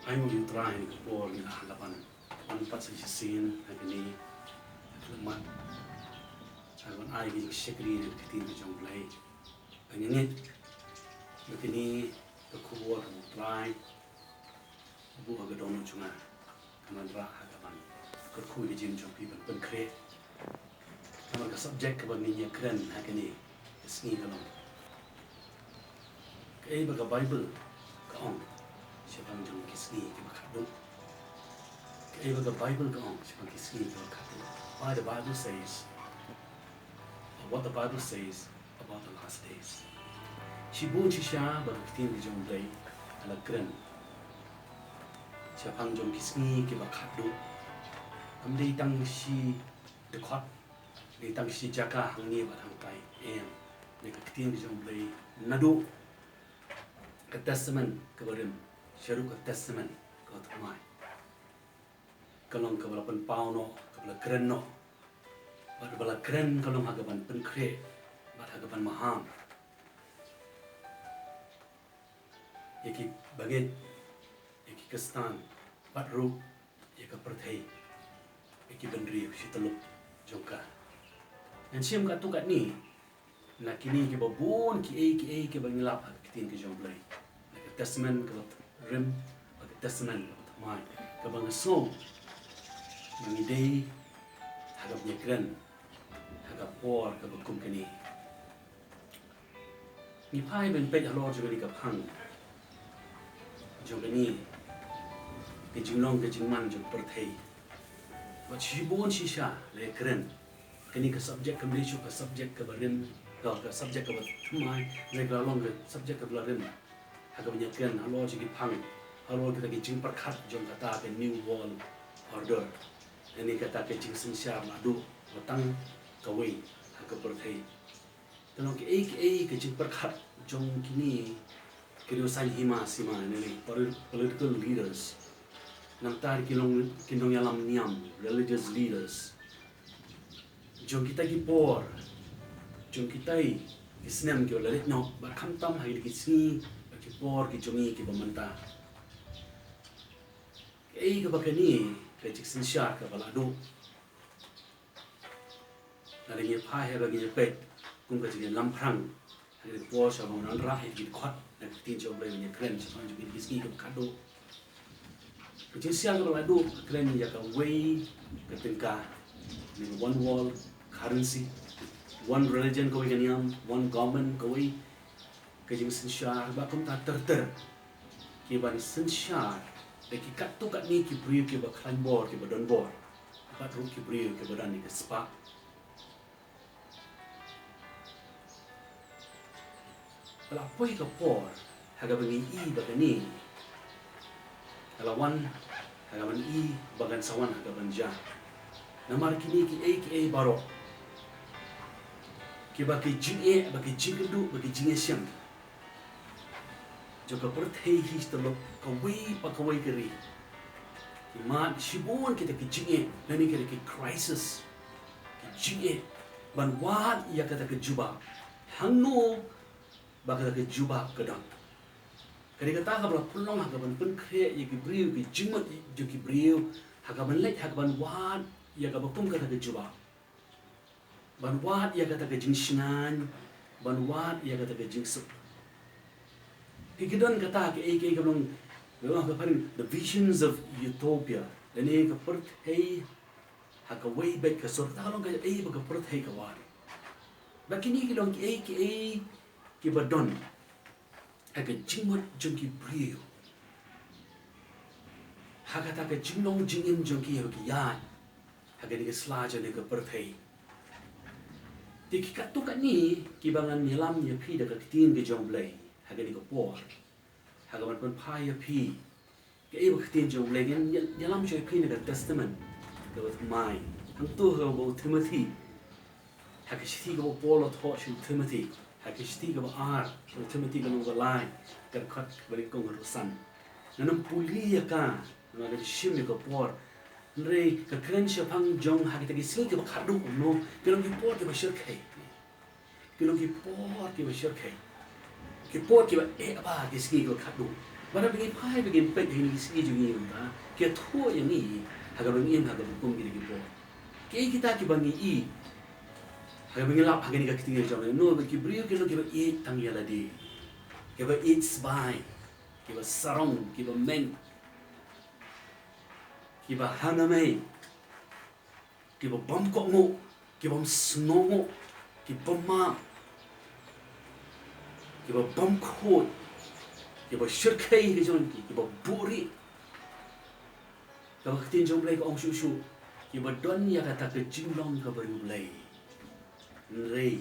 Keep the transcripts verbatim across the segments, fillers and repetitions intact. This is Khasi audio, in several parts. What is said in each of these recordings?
Ai nguh ïa U Trai ha kane ka por ngi la hap ban wan pat sa shisien ha kane ka khlieh mat, sa ban ai ka jingshakri na ka ktien ka jong U Blei. Ba ngi ngeit ba kane ka khubor ka U Trai ka buh ha ka dohnud jong nga, ka wanrah ha ka ban kyrkhu ïa ka jingim jong phi ban pynkhreh. Namar ka subject kaba ngin ïa kren ha kane ka sngi ka long: Kaei ba ka Bible ka ong shaphang jong ki sngi kiba khatduh. Kaei ba ka Bible ka ong shaphang ki sngi kiba khatduh. Why the Bible says, or what the Bible says about the last days. Shibun shisha ba ka ktien ka jong U Blei ka la kren shaphang jong ki sngi kiba khatduh. Kam dei tang shi dkhot, dei tang shi jaka hangne bad hangtai. Em, ne ka ktien ka jong U Blei naduh ka Testament kaba rim shaduh ka Testament kaba thymmai ka long kaba la pynpaw noh, kaba la kren noh. Bad kaba la kren ka long ha ka ban pynkhreh bad ha ka ban maham ïa ki bangeit, ïa ki Khristan, bad ruh ïa ka pyrthei, ïa ki bynriew shi tyllup jong ka. Ngan shim katto katne na kine kiba bun, kiei kiei kiba ngi lap ha ka ktien ka jong U Blei, na ka Testament kaba rim bad ka Testament kaba thymmai, kaba nga sngew ba ngi dei ha kaba ngi kren ha ka por kaba kum kane. Ngi phai ban peit halor jong kane ka phang jong kane ka jinglong ka jingman jong ka pyrthei. Bad shibun shisha la kren. Kane ka subject kam dei shuh ka subject kaba rim, ka, ka subject kaba thymmai, hynrei ka la long ka subject kaba la rim ha kaba ngi ïa kren halor jong ki phang, halor kita ki jingpyrkhat jong kata ka New World Order. Kane kata ka jingsynshar la duh ba tang kawei ha ka pyrthei. Ka long kiei kiei ka jingpyrkhat jong kine ki riewsaiñ hima sima, ne, ne, poli-, political leaders. Nangta ki long, ki nongïalam niam, religious leaders. Jong kita ki por, jong kita ki snem kiba la leit noh, bad khamtam ha kine ki sngi bad ki por ki jong ngi kiba mynta. Kaei kaba kane ka jingsynshar kaba la duh. Lada ngi phai haba ngi peit kum ka jingïalam phrang ha kine ki por, sha ban wanrah ïa ki dkhot na ka ktien jong U Blei ba ngi kren shaphang jong kine ki sngi kiba khatduh. Ka jingsynshar kaba la duh ka kren ïa kawei ka tyngka, ne, one world currency, one religion, kawei ka niam, one government, kawei ka jingsynshar, bad kumta ter ter, ki ban synshar da ki katto katne ki briew kiba khlaiñ bor, kiba don bor, bad ruh ki briew kiba don ïa ka spah. Ka la poi ka por ha kaba ngi i ba kane ka la wan ha ka ban i ba kan sa wan ha ka ban jia. Namar kine kiei kiei baroh, kiba ki jingeh, ba ki jingkynduh, ba ki jingïashem jong ka pyrthei hi shi tyllup, kawei pa kawei ka ri, ki mad shibun kita ki jingeh, lane kita ki crisis, ki jingeh ban wad ïa kata ka jubab. Hangno ba kata ka jubab ka don? Ka dei kata kaba la pynlong ha ka ban pynkhreh ïa ki briew, ki jingmut jong ki briew, ha ka ban leit, ha ka ban wad ïa kaba kum kata ka jubab, ban wad ïa kata ka jingshngaiñ, ban wad ïa kata ka jingsuk. Ki, ki don kata kaei kaei kaba long, kaba long ha ka phareng, the visions of utopia, lane ka pyrthei ha kawei beit ka sur, kata ka long kaei ba ka pyrthei ka wad. Bad kine ki long kiei kiei kiba don ha ka jingmut jong ki briew, ha kata ka jinglong jingim jong ki, ha ki ïaid ha kane ka sla jong kane ka pyrthei. Te ki katto katne kiba ngan ïalam ïa phi da ka ktien ka jong U Blei ha kane ka por, ha ka ban pynphai ïa phi kaei ba ka ktien jong U Blei. Ngan ïa, ïalam shuwa ïa phi na ka Testament kaba thymmai, hangto ha kaba u Timothy, ha ka shithi kaba u Paul u thoh sha u Timothy, ha ka shithi kaba ar sha u Timothy, ka lynnong ba lai, ka dkhot kaba nyngkong haduh san. Ngan ym pule ïa ka namar ka jingshim ïa ka por, hynrei ka kren shaphang jong ha kita ki sngi kiba khatduh, no, ki long ki por kiba shyrkhei. Ki long ki por kiba shyrkhei, ki por kiba eh ba ki sngi kiba khatduh. Bad haba ngi phai ba ngin peit ha kine ki sngi jong ngi mynta, ki ïathuh ïa ngi ha kaba ngim, ha kaba kum kine ki por. Kiei kita kiba ngi i ha kaba ngi lap ha kane ka ktien jong ngi? No, ba ki briew ki long kiba ïeit tang ïa lade, kiba ïeit sbai, kiba sarong, kiba meng, kiba hangamei, kiba bym kohnguh, kiba bym sngewnguh, kiba bym map, kiba bym khuid, kiba shyrkhei ha ka jingim, kiba buhrieh. Kaba ka ktien jong U Blei ka ong shuh shuh, kiba don ïa kata ka jinglong kaba riewblei. Hynrei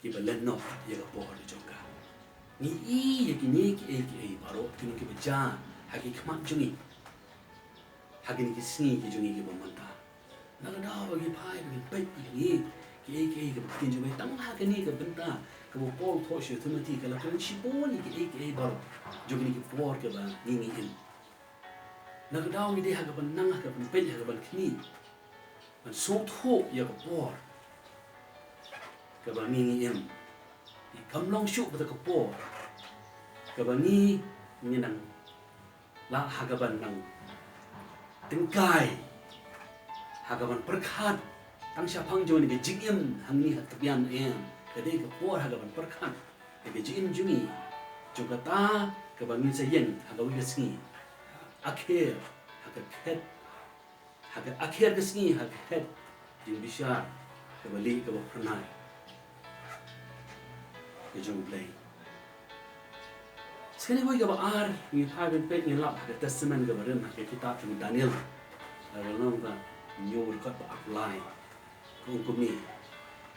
kiba len noh ïa ka por jong ka. Ngi i ïa kine kiei kiei baroh ki long kiba jia ha ki khmat jong ngi ha kine ki sngi ki jong ngi kiba mynta. Na ka daw ba ngi phai ba ngi peit ïa kine kiei kiei, kaba ka ktien jong U Blei tang ha kane ka bynta kaba u Paul u thoh sha u Timothy, ka la kren shibun ïa kiei kiei baroh jong kine ki por kaba ngi, ngi im. Na ka daw ngi dei ha kaban nang, ha kaban peit, ha kaban khmih ban sngewthuh ïa ka por kaba ngi, ngi im. Ngi kam long shuh kata ka por kaba ngi, ngi nang lah ha kaban nang tyngkai, ha kaban pyrkhat tang shaphang jong kane ka jingim hangne ha ka tbian, em. Ka dei ka por ha kaban pyrkhat ïa ka jingim jong ngi, jong kata kaba ngin sa ïeng ha kawei ka sngi, ha ka khet, ha ka khet, ha ka khet ka sngi, ha ka khet jingbishar kaba lieh kaba phyrnai ka jong U Blei. Sa kane kawei kaba ar, ngi phai ban peit, ngi lap ha ka Testament kaba rim, ha ka kitab jong u Daniel. Ka lynnong kaba hynñiew, dkhot ba arphew lai. Ka ong kumne: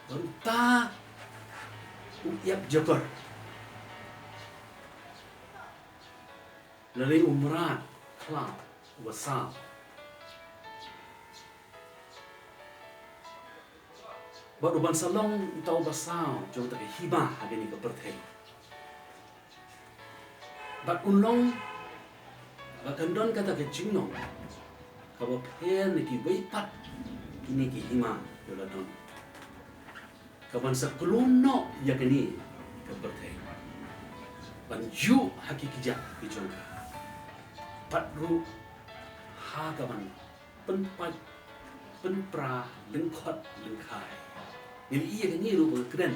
Bad uta u ïap jakor, lane u mrad khlaw uba saw, bad uban sa long uta uba saw jong kata ka hima ha kane ka pyrthei, bad un long, bad kan don kata ka jinglong kaba pher na kiwei pat kine ki hima kiba la don, kaban sa khlun noh ïa kane ka pyrthei ban ïuh ha ki kjat ki jong ka, bad ruh ha kaban pynpait pynpra lyngkhot lyngkhai. Ngi la ïohi ïa kane ruh ba kren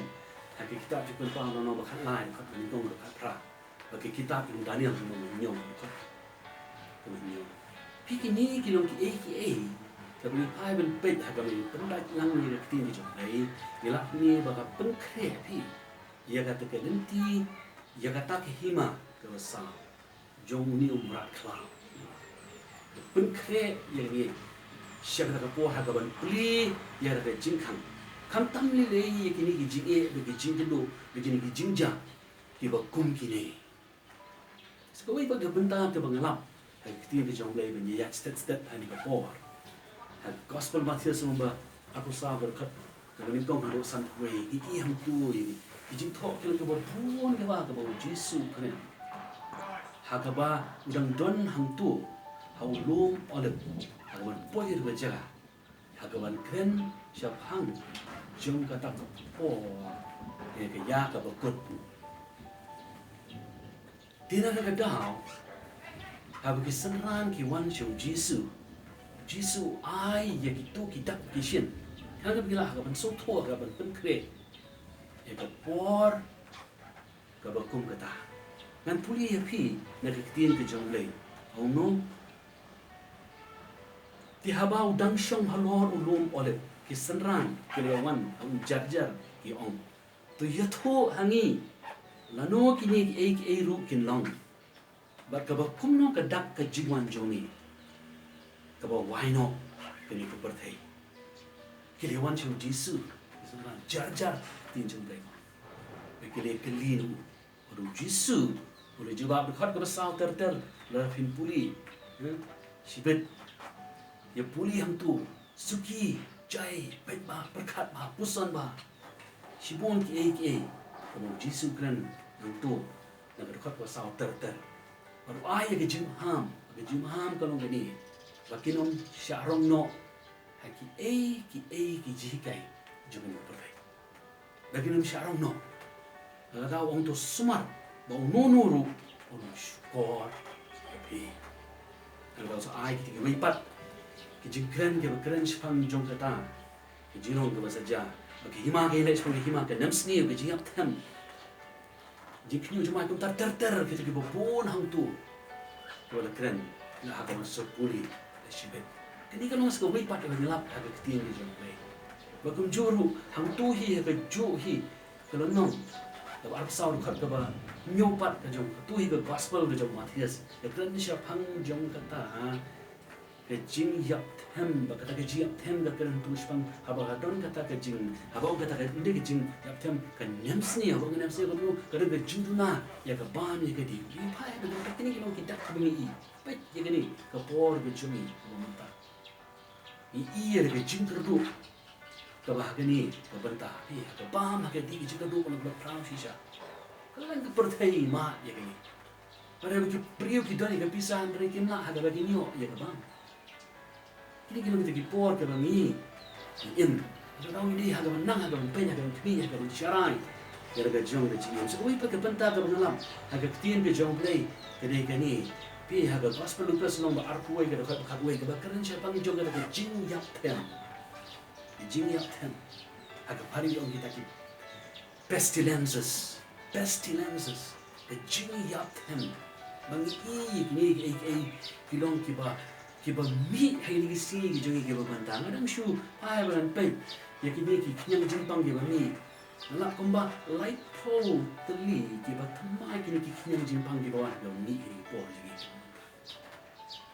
ha ka kitab Jingpynpaw lynnong ba khatlai, dkhot ba nyngkong, dkhot ba khatphra. Bad ka kitab jong u Daniel lynnong ba hynñiew, dkhot ba hynñiew. Phi, kine ki long kiei kiei kiba ngi phai ban peit ha kaba ngi pyndait lang ïa ka ktien ka jong U Blei, ngi lap ne ba ka pynkhreh, phi, ïa kata ka lynti, ïa kata ka hima kaba saw jong une u mrad khlaw. Pynkhreh ïa ngi sha kata ka por ha kaban plie ïa kata ka jingkhang. Khamtam lei lei ïa kine ki jingeh bad ki jingkynduh bad kine ki jingjia kiba kum kine. Sa kawei pat ka bynta kaba nga lap ha ka ktien ka jong U Blei ban ïaid stet stet ha kane ka por, ha ka Gospel Mathaios lynnong ba arphew saw, dkhot kaba nyngkong haduh sanphew wei, ngi i hangto ïa ki jingthoh ki long kiba bun kiba, kaba u Jisu u kren ha kaba u dang don hangto ha u lum Olib, ha kaban poi ha kaba jaka, ha kaban kren shaphang jong kata ka por, ïa ka ïa kaba kut. Te na kata ka daw, haba ki synran ki wan sha u Jisu, u Jisu u ai ïa kito ki dak ki shin, khnang ba ki lah ha kaban sngewthuh, ha kaban pynkhreh ïa ka por kaba kum kata. Ngan pule ïa phi na ka ktien ka jong U Blei. Ong kumno? Te haba u dang shong halor u lum Olib, ki synran ki la wan ha u jar jar, ki ong: To ïathuh ha ngi, lano kine kiei kiei ruh kin long, bad kaba kumno ka dak ka jingwan jong ngi, kaba wai noh kane ka pyrthei. Ki la wan sha u Jisu, ki synran, jar jar, ktien jong U Blei. Bad ki la kylli na u. Bad u Jisu u la jubab, dkhot kaba saw ter ter, lada phin pule, eh, shibit, ïa pule hangto, suki, jai, peit bha, pyrkhat bha, puson bha. Shibun kiei kiei kaba u Jisu u kren hangto na ka dkhot kaba saw ter ter. Bad u ai ïa ka jingmaham, ka jingmaham ka long kane, ba kin ym shah rong noh ha kiei kiei ki jinghikai jong kane ka pyrthei. Ba kin ym shah rong noh. Lada u ong to sumar ba uno uno ruh Un shukor ïa phi. Ngan sa ai kita kiwei pat ki jingkren kiba kren shaphang jong kata ka jinglong kaba sa jia, ba ka hima ka ïaleh shaphang ka hima, ka nemsniew, ka jingïap them, jingkhynñiuh jingmai, kumta ter ter kita kiba bun hangto kiba la kren na ha ka ban sa pule da shibit. Kane ka long sa kawei pat kaba ngi lap ha ka ktien ka jong U Blei. Ba kumjuh ruh hangto hi, ha kajuh hi ka lynnong kaba arphew saw, dkhot kaba hynñiew pat, ka jong kato hi ka gospel ka jong u Mathaios, ka kren shaphang jong kata ka jingïap them, ba kata ka jingïap them ka kren hangto shaphang, haba ka don kata ka jing, haba ong kata ka, ynda ka jingïap them, ka nemsniew, haba ong ka nemsniew, ka don ka jingduna ïa ka bam ïa ka dih. Ngi phai ba kine ki long ki dak kiba ngi i. Peit ïa kane ka por ka jong ngi kaba mynta. Ngi i ïa ka jingkyrduh kaba ha kane ka bynta, eh, ha ka bam ha ka dih, ka jingkyrduh ka long kaba khraw shisha. Ka long ka pyrthei mad ïa kane. Hynrei ba ki briew ki don ïa ka pisa, hynrei kim lah ha kaba kin ïoh ïa ka bam. Kine ki long kita ki por kiba ngi im. Haba ngi dei ha kaba nang, ha kaba pyn, ha kaba khmih, ha kaba sharai ïa la ka jong ka jingim. Sa kawei pat ka bynta kaba ngi lap ha ka ktien ka jong U Blei ka dei kane. Phi, ha ka Gospel Lukas lynnong ba arphew wei, ka dkhot ba khatwei, kaba kren shaphang jong kata ka jingïap them. Ka jingïap them. Ha ka Phareng ong kita ki pestilences, pestilences, ka jingïap them. Ba ngi i kine kiei kiei ki long kiba, kiba mih ha kine ki sngi ki jong ngi kiba mynta. Nga dang shu phai ba ngan peit ïa kine ki khñiang jingpang kiba mih. Nga lap kumba laiphew tylli kiba thymmai kine ki khñiang jingpang kiba wan, kiba mih ha kine ki por jong ngi.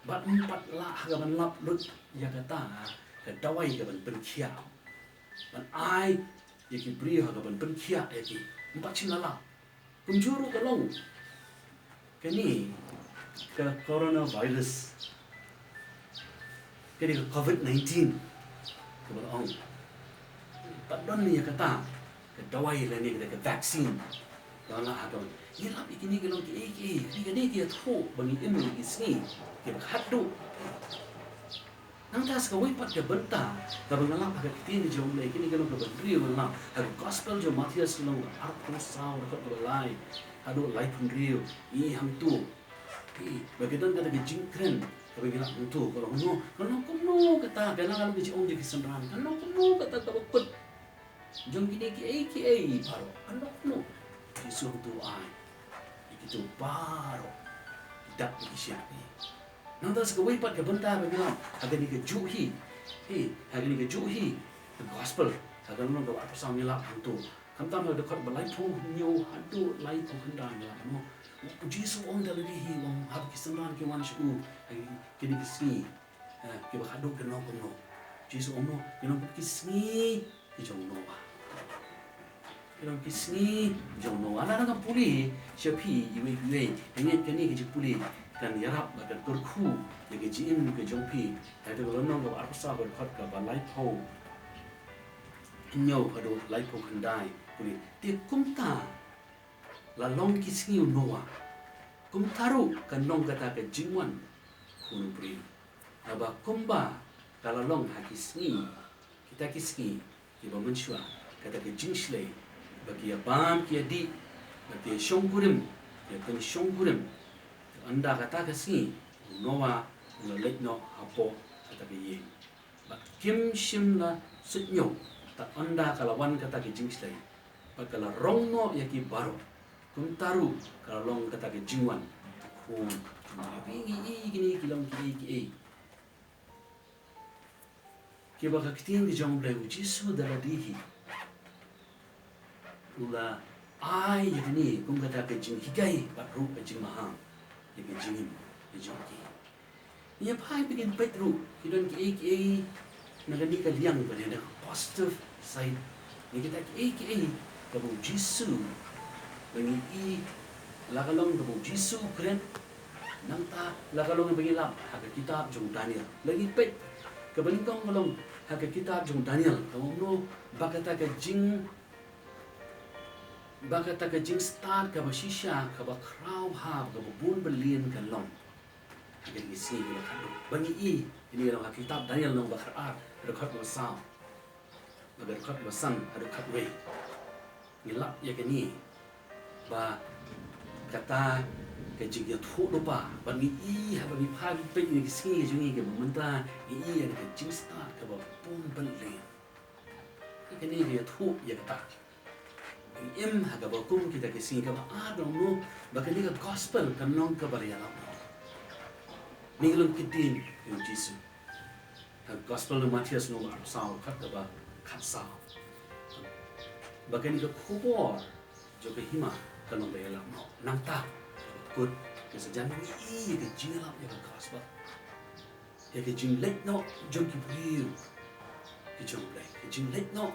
Bad ym pat lah ha ka ban lap lut ïa kata ka dawai ka ban pynkhiah, ban ai ïa ki briew ha ka ban pynkhiah ïa ki. Ym pat shym la lap. Kumjuh ruh ka long kane ka coronavirus, kane ka covid nineteen kaba la ong. Ym pat don ïa kata ka dawai lane kata ka vaccine. Ka la ha ka ban, ngi lap ïa kine ki long kiei kiei, phi, kane ka ïathuh ba ngi im ha ki sngi kiba khatduh. Nangta sa kawei pat ka bynta kaba nga lap ha ka ktien jong U Blei, kane ka long kaba hynriew, nga lap ha ka Gospel jong u Mathaios lynnong ba arphew saw, dkhot kaba lai haduh laiphew hynriew. I hangto, i, ba ka don kata ka jingkren kaba ngi lap hangto, ka long kumno, ka long kumno kata, ka long ka jingong jong ki synran, ka long kumno kata kaba kut jong kine kiei kiei baroh, ka long kumno. Jisu hangto ai ïa kito baroh ki dak ki shyiap. Nangta sa kawei pat ka bynta ba ngi lap ha kane kajuh hi. Hi, ha kane kajuh hi ka Gospel, ha ka lynnong kaba arphew saw ngi lap hangto. Khamtam ha ka dkhot ba laiphew hynñiew haduh laiphew khyndai ngi lap, mo. U Jisu u ong da lade hi, u ong haba ki synran ki wan sha u ha kine ki sngi, eh, kiba khatduh kin long kumno. U Jisu u ong, mo, kin long kum ki sngi ki jong u Noah. Ki long ki sngi jong u Noah. Lada ngan pule sha phi iwei pa iwei, nga ngeit kane ka jingpule kan ïarap bad kan kyrkhu ïa ka jingim ka jong phi. Ha kata ka lynnong kaba arphew saw, ka dkhot kaba laiphew hynñiew haduh laiphew khyndai. Pule, te kumta la long ki sngi u Noah, kumta ruh kan long kata ka jingwan u Khun u briew. Haba kumba ka la long ha ki sngi, kita ki sngi kiba mynshuwa, kata ka jingshlei, ba ki ïa bam ki ïa dih, ba ki ïa shongkurim, ki ïa pynshongkurim, te ynda kata ka sngi u Noah u la leit noh hapoh kata ka ïing. Bad kim shym la suidñiew, te ynda ka la wan kata ka jingshlei, bad ka la rong noh ïa ki baroh, kumta ruh ka la long kata ka jingwan u Khun. Ngi i kine ki long kiei kiei kiba ka ktien ka jong U Blei, U Jisu da lade hi u la ai ïa kane kum kata ka jinghikai bad ruh ka jingmaham ïa ka jingim ka jong ki. Ïa phai ba ngin peit ruh, ki don kiei kiei na kane ka liang ba dei na ka positive side. Na kita kiei kiei kaba U Jisu, ba ngi i, la ka long kaba U Jisu u kren, nangta la ka long ba ngi lap ha ka kitab jong u Daniel. La ngi peit, kaba nyngkong ka long ha ka kitab jong u Daniel, ka ong kumno ba kata ka jing, ba kata ka jingstad kaba shisha, kaba khraw bha, kaba bun byllian kan long ha kine ki sngi kiba khatduh. Ba ngi i, kine ki long ha ka kitab Daniel lynnong ba khatar, ka dkhot kaba saw, bad ka dkhot kaba san haduh khatwei. Ngi lap ïa kane, ba kata ka jingïathuhlypa, bad ngi i ha, bad ngi phai peit ïa ka sngi ka jong ngi kaba mynta, ngi i ïa ka jingstad kaba bun ban leh. Kane ka ïathuh ïa kata. Ngi im ha kaba kum kita ki sngi, kaba ar ka long ba kane ka gospel kan long kaba ïalap noh. Ngi long ki ktien jong u Jisu. Ha gospel jong u Mathaios lynnong ba arphew saw, dkhot kaba khatsaw. Ba kane ka khubor jong ka hima kan long ba ïalap noh. Nangta kaba kut, ka sa jan ngi i ïa ka jingïalap ïa ka gospel. Ïa ka jingleit noh jong ki briew ki jong u Blei. Ka jingleit noh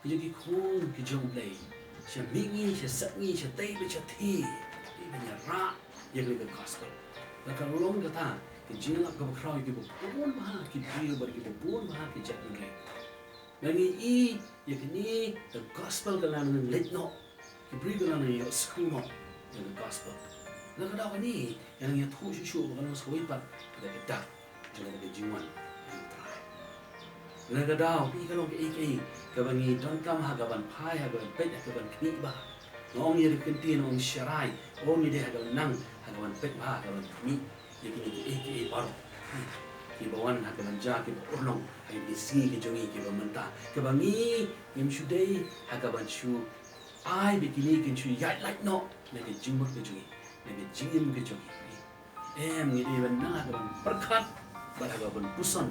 ka jong ki khun ki jong u Blei. Sha mihngi, sha sepngi, shatei bad shathie. Ïa ka jingïarap ïa ka gospel. Bad ka long kata ka jingïalap kaba khraw ïa kiba bun bha ki briew bad kiba bun bha ki jaitbynriew. Ngi i ïa kane ka gospel ka la nang leit noh. Ki briew ki la nang ïohsngew noh ïa ka gospel. Na ka daw kane, ngi nang ïathuh shuh shuh ba ka long sa kawei pat da ka dak jong ka jingwan jong u Trai. Na ka daw, phi, ka long kaei kaei kaba ngi donkam ha kaban phai, ha kaban peit, ha kaban khmih bha. Nga ong ïa ka ktien, nga ong sharai, ong ïa, dei ha kaban nang, ha kaban peit bha, ha kaban khmih ïa kine kiei kiei baroh kiba wan ha kaban jia, kiba urlong ha kine ki sngi ki jong ngi kiba mynta, kaba ngi ngim shu dei ha kaban shu ai ba kine kin shu ïaid lait noh na ka jingmut ka jong ngi, na ka jingim ka jong ngi. Em, ngi dei ban nang ha kaban pyrkhat bad ha kaban puson,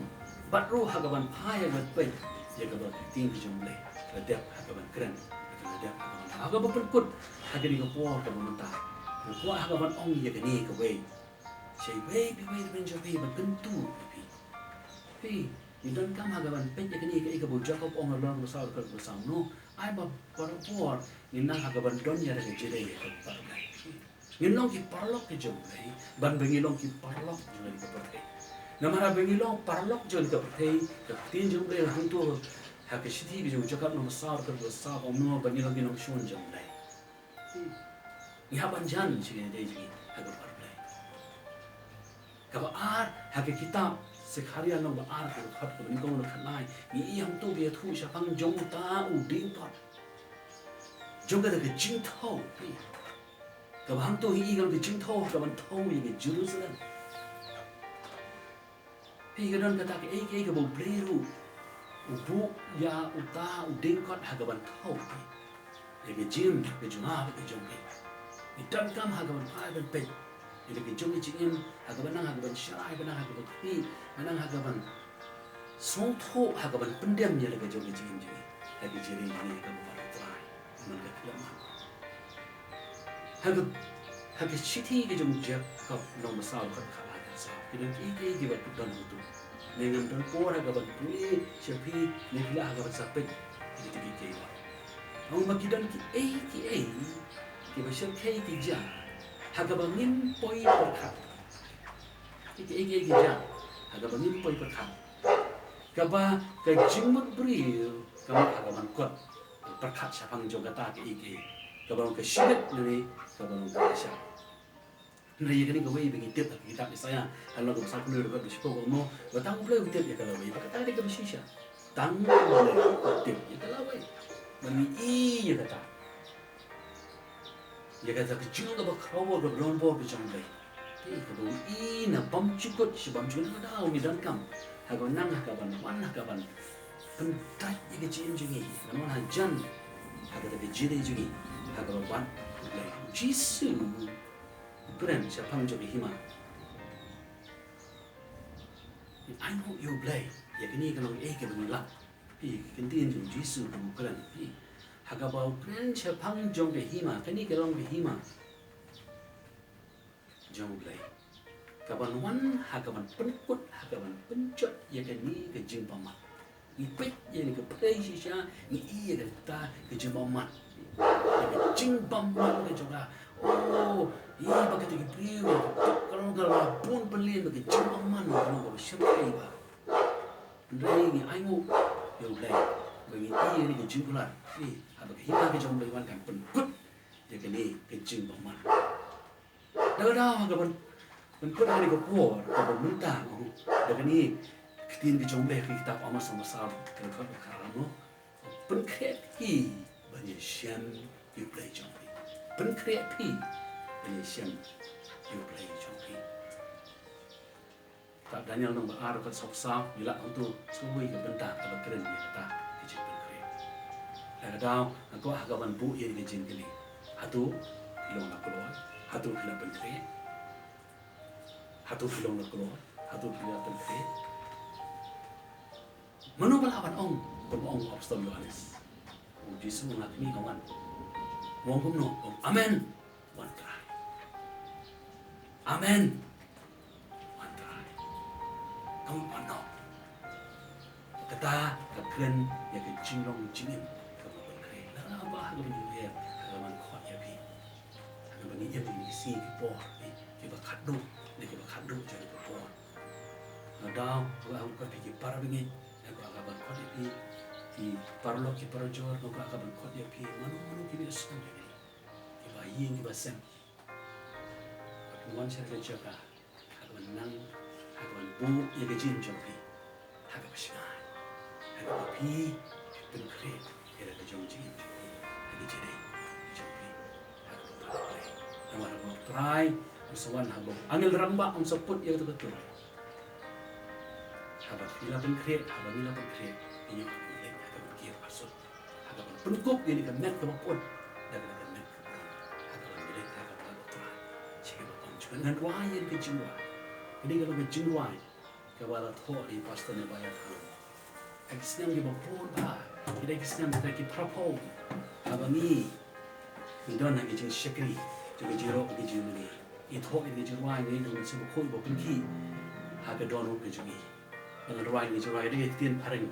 bad ruh ha kaban phai, ha kaban peit ïa kaba ka ktien ka jong u Blei ka la dep ha kaban kren, ka la dep ha kaban, ha kaba pynkut ha kane ka por kaba mynta. Nga kwah ha kaban ong ïa kane kawei. Shai wei, phi, wei, phi, ban jong phi, ban kyntu ïa phi. Phi, ngi donkam ha kaban peit ïa kane kaei kaba u Jakob ong ha lynnong ba saw, dkhot ba saw, no? Ai ba barabor ngin nang ha kaban don ïa ka jingïadei ïa ka para Blei. Ngin long ki paralok ki jong u Blei, ban ba ngi long ki paralok jong kane ka pyrthei. Namar ba ngi long paralok jong kane ka pyrthei, ka ktien jong u Blei hangto ha ka shithi ka jong u Jakob lynnong ba saw, dkhot ba saw, ong, no, ba ngi long ki nongshun jong u Blei. Ngi hap ban jan sha ka jingïadei jong ngi ha ka para Blei. Kaba ar, ha ka kitab Sekharia lynnong ba ar, ka dkhot kaba nyngkong, dkhot khatlai, ngi i hangto ba ïathuh shaphang jong uta u diengkot, jong kata ka jingthew. Kaba hangto ngi i ka long ka jingthew ha kaban thew ïa ka Jerusalem. Phi, ka don kata kaei kaei kaba u Blei ruh u buh ïa uta u diengkot ha kaban thew ïa ka jingim ka jong nga bad ka jong phi. Ngi donkam ha kaban phai ban peit ïa ka jong ka jingim, ha kaban nang ha kaban sharai, ban nang ha kaban khmih, ban nang ha kaban sngewthuh, ha kaban pyndem ïa la ka jong ka jingim jong ngi, ha ka jingim jong ngi ha kaba bad u Trai. Myn ka khlem man. Ha ka, ha ka shithi ka jong u Jakob lynnong ba saw, dkhot khatlai, khatsaw, ki don kiei kiei kiba pyndonkam hangto. Ngi ngam don por ha kaban pule sha phi, ngi phi lah ha kaban sa peit ïa kita kiei kiei. Ong ba ki don kiei kiei kiba shyrkhei ki jia ha kaba ngim poi pyrkhat. Kiei kiei ki jia ha kaba ngim poi pyrkhat, kaba ka jingmut briew ka mut ha kaban kot pyrkhat shaphang jong kata kaei kaei, kaba long ka shibit ne kaba long ka sha. Hynrei ïa kane kawei ba ngi tip ha ka kitab Isaïah, ha lynnong kaba sanphew hynriew, dkhot ba shiphew, ka ong, ba tang u Blei u tip ïa ka lawei, ba kata dei kaba shisha. Tang u Blei u tip ïa ka lawei. Ba ngi i ïa kata. Ïa kata ka jinglong kaba khraw bor, kaba don bor ka jong u Blei. Te kaba ngi i na bymjukut sha bymjukut, na ka daw ngi donkam ha kaban nang, ha kaban wan, ha kaban pyndait ïa ka jingim jong ngi, ha kaban wan hajan ha kata ka jingim jong ngi ha kaba bad u Blei. U Jisu u kren shaphang jong ka hima. Ngi ainguh ïa u Blei, ïa kane ka long kaei kaba ngi lap. Phi, ka ktien jong u Jisu kaba u kren, phi, ha kaba u kren shaphang jong ka hima, kane ka long ka hima jong u Blei, kaban wan ha kaban pynkut, ha kaban pynjot ïa kane ka jingbymman. Ngi peit ïa kane ka pyrthei shisha, ngi i ïa kata ka jingbymman, ïa ka jingbymman ka jong ka. Oh, i ba kata ka briew ka long ka la bun pynlien, ba ka jingbymman ka long kaba shyrkhei bha. Hynrei ngi ainguh ïa u Blei ba ngi i ïa kane ka jingkular, i, haba ka hima ka jong u Blei wan kan pynkut ïa kane ka jingbymman. Da ka daw ha kaban pynkut ha kane ka por kaba mynta, da kane ka ktien ka jong u Blei ha ka kitab Amos lynnong ba saw, ka dkhot ba khatsaw, pynkhreh phi ban ïashem ïa u Blei jong phi. Pynkhreh phi ban ïashem ïa U Blei jong phi. Kitab Daniel lynnong ba ar, dkhot saw phew saw, ngi lah hangto sa kawei ka bynta kaba kren ïa kata ka jingpynkhreh. Lada ka daw nga kwah ha kaban buh ïa ka jingkylli, hato phi long la kloi? Hato phi la pynkhreh? Hato phi long la kloi? Hato phi la pynkhreh? Mano ba lah ban ong kumba ong u Apostol Ïohannes? U Jisu u ong, nga kmie, nga wan. U ong kumno? U ong, amen. Wan Trai. Amen. Wan Trai. Ka mut kumno? Kata ka kren ïa ka jinglong jingim kaba pynkhreh. Lada ba ha kaba ngi ïohi, ha kaban khot ïa phi, ha kaba ngi im ïa ki sngi ki por, eh, kiba khatduh, ne kiba khatduh jong ka por. Nga daw, nga kwah ban khot ïa phi ki para bangeit, nga kwah ban khot ïa phi ki paralok ki parajor, nga kwah ban khot ïa phi mano mano kiba ïasnoh ïa phi, kiba ïing kiba sem. Wan sha ka jaka ha kaban nang, ha kaban buh ïa ka jingim jong phi ha kaba shngaiñ, ha kaba phi pynkhreh ïa ka jong jingim jong phi, ha ka jingim jong phi ha kaba pha. Namar haba U Trai un sa wan, haba u angel rangbah un sa put ïa kata ka tur, haba phi la pynkhreh, haba ngi la pynkhreh, ngi ïoh ban leit ha kaba kiew arsut, ha kaban pynkup ïa kane ka met kaba put da kane ka met kaba rong, ha kaban leit ha kaba kiew arsut. Shi kaba pang jingwan, ngan rwai ïa ka jingrwai. Kane ka long ka jingrwai kaba la thoh da i Pastor Nebaïa Thawn. Ki snem kiba bun bha, ki dei ki snem, ki dei ki phraphew, haba ngi, ngi don ha ki jingshakri jong ki jingrwai, ki jingmane. I thoh ïa ka jingrwai, ngi don sha bakhuid ba pynkhih ha ka dohnud ka jong i. Ngan rwai ïa ka jingrwai, dei ka ktien phareng,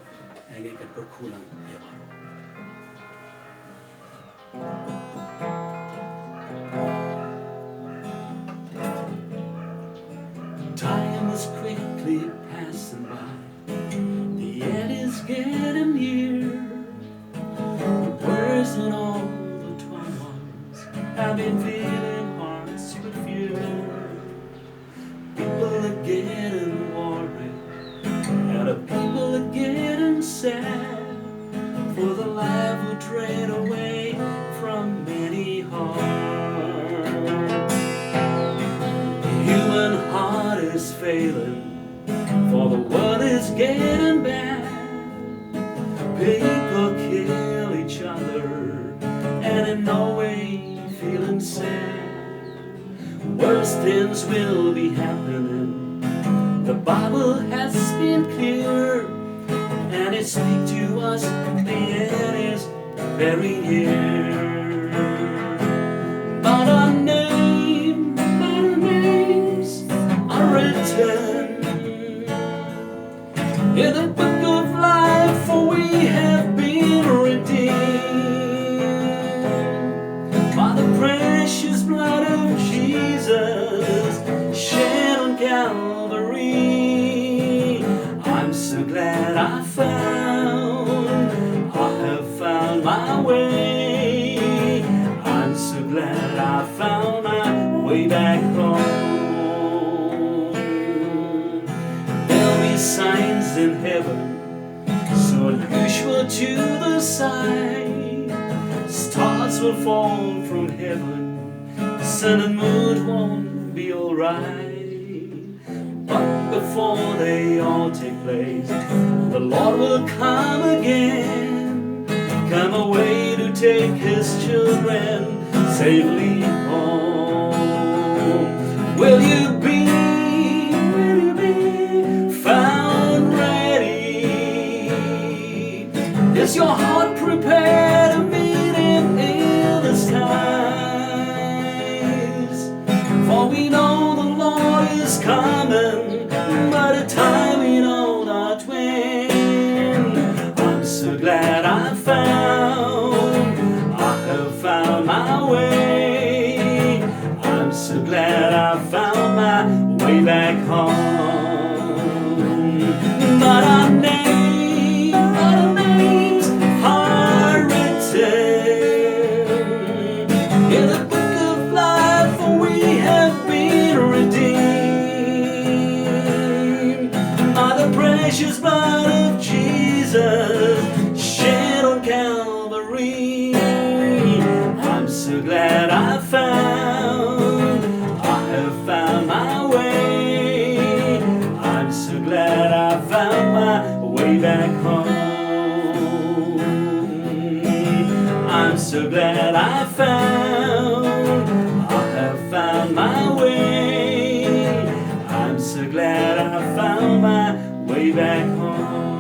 ngi kan kyrkhu lang ïa baroh. Time is quickly passing by. The end is getting near. Worries and all the turmoils have been filling hearts with fear. People are getting worried, and the people are getting sad, for the life will drain away from many hearts. The human heart is failing, for the world is getting bad. People kill each other, and in no way feeling sad. Worse things will be happening. The Bible has been clear, and it speaks to us, the end is very near. But our name, but our names are written in the book of life, for we have been redeemed by the precious blood of Jesus shed on Calvary. I'm so glad I found, I have found my way. I'm so glad I found my way back home. There'll be signs in heaven, so unusual to the sight. Stars will fall from heaven, sun and moon won't be alright. But before they all take place, the Lord will come again, come away to take his children safely home. Will you be, will you be found ready? Is your heart prepared to meet him in the skies? For we know the Lord is coming, but a time we know not when. I'm so glad I found, I have found my way. I'm so glad I found my way back home. But our name, our names are written in the book of life, for we have been redeemed by the precious blood of Jesus shed on Calvary. I'm so glad I found, I have So glad I found, I have found my way. I'm so glad I found my way back home.